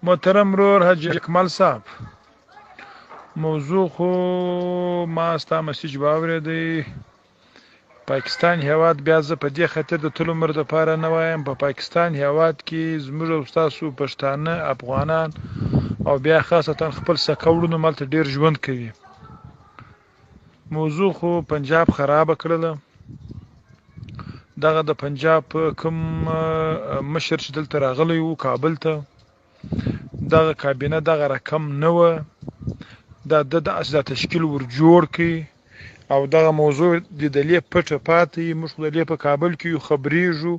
محترم ورور حاجي اکمل صاحب، موضوع خو ما ستا مسیج واورېدی. پاکستان هیواد بیا زه په دې خاطر د تل عمر دپاره نه وایم، په پاکستان هیواد کې زموږ او ستاسو پښتانه افغانان او بیا خاصتا خپل سکه وړونو مالته ډیر ژوند کوي. موضوع خو پنجاب خرابه کړله. دغه د پنجاب کوم مشر چې دلته راغلی وو کابل ته، دغه کابینه دغه رقم نه وه، دا د داسې دا تشکیل ور جوړ کړي او دغه موضوع د دلې پټه پاتې. موږ خو دلې په کابل کې یو خبرېږو.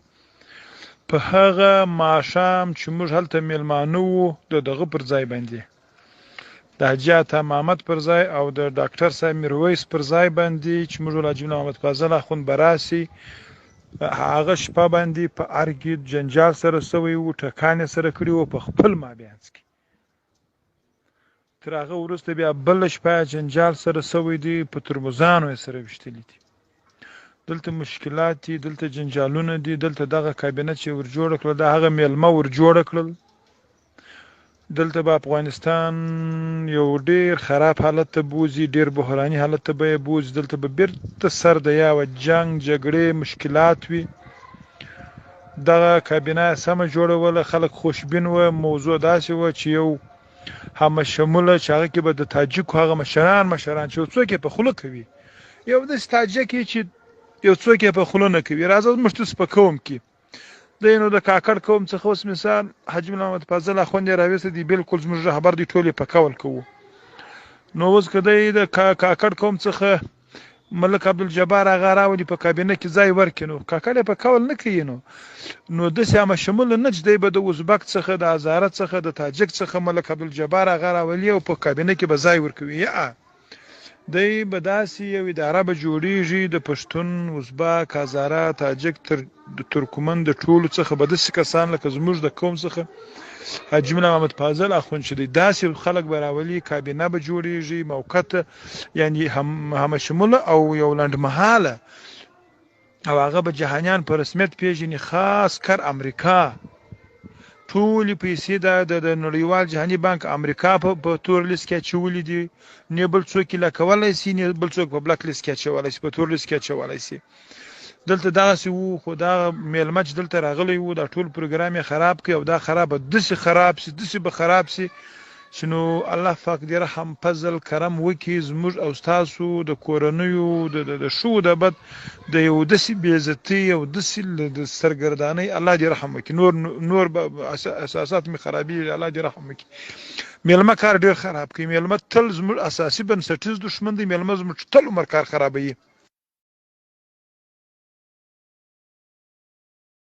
په هغه ماښام چې موږ هلته میلمانه وو د دغه پر ځای باندې، د حاجي عطا محمد پر ځای او د ډاکټر صاحب میرویس پر ځای باندې چې موږ ول حاجي محمد فاضل اخوند به راسي، هغه شپه باندې په ارګ کې جنجال سره سوی وو، ټکان یې سره کړي وو په خپل مابینځ کې. تر هغه وروسته بیا بله شپه جنجال سره سوی دی، په ترموزانو یې سره ویشتلي دي. دلته مشکلات دي، دلته جنجالونه دي، دلته دغه کابینه چې ور جوړه کړه، دا هغه میلمه ور جوړه کړل. دلته به افغانستان یو ډیر خراب حالت ته بوځي، ډیر بحراني حالت ته به یې بوځي. دلته به بیرته سر د یاوه جنګ جګړې مشکلات وي. دغه کابینه سمه جوړوله، خلک خوشبین وه. موضوع داسې وه چې یو همه شموله چې هغه کې به د تاجکو هغه مشران مشران چې یو څوک یې په خوله کوي، یو داسې تاجک یې چې یو څوک یې په خوله نه کوي، راځه موږ ته سپکوم کې دی. نو د کاکړ قوم څخه اوس مثال حاجي محمد فاضل اخوند یې راویستی دی، بالکل زموږ رهبر دی، ټول یې په قول کوو. نو اوس که دی د کاکړ قوم څخه ملک عبدالجبار هغه راولي په کابینه کې ځای ورکړي، نو کاکړ یې په قول نه کوي. نو داسې همه شموله نه چې دی به د ازبک څخه، د هزاره څخه، د تاجک څخه ملک عبدالجبار هغه راولي او په کابینه کې به ځای ورکوي. یا دی به داسې یو اداره به جوړیږي د پښتون، ازبک، هزاره، تاجک، تر ترکمن د ټولو څخه به داسې کسان لکه زموږ د قوم څخه حاجي ملا محمد فاضل اخوند چې دی، داسې خلک به راولي، کابینه به جوړیږي موقت، یعنی هم همه شموله او یو لنډمهاله، او هغه به جهانیان په رسمیت پیژني، خاص کر امریکا. ټولې پیسې د نړیوال جهاني بانک امریکا په تور لیست کې اچولې دي، نه بل څوک یې لکولای شي، نه بل څوک په بلک لیست کې اچولای شي، په تور لیست کې اچولای شي. دلته دغسې وو، خو دا میلمه چې دلته راغلی وو دا ټول پروګرام یې خراب کړ، او دا خراب به داسې خراب شي، داسې به خراب شي چې نو الله پاک دې رحم فضل کرم وکړي زموږ او ستاسو د کورنیو د ښو د بد د یو داسې بېعزتۍ او داسې د سرګردانۍ الله دې رحم وکړي. نور به اساسات مې خرابېږي، الله دې رحم وکړي. میلمه کار ډېر خراب کوي، میلمه تل زموږ اساسي بنسټیز دښمن دی، میلمه زموږ تل عمر کار خرابوي.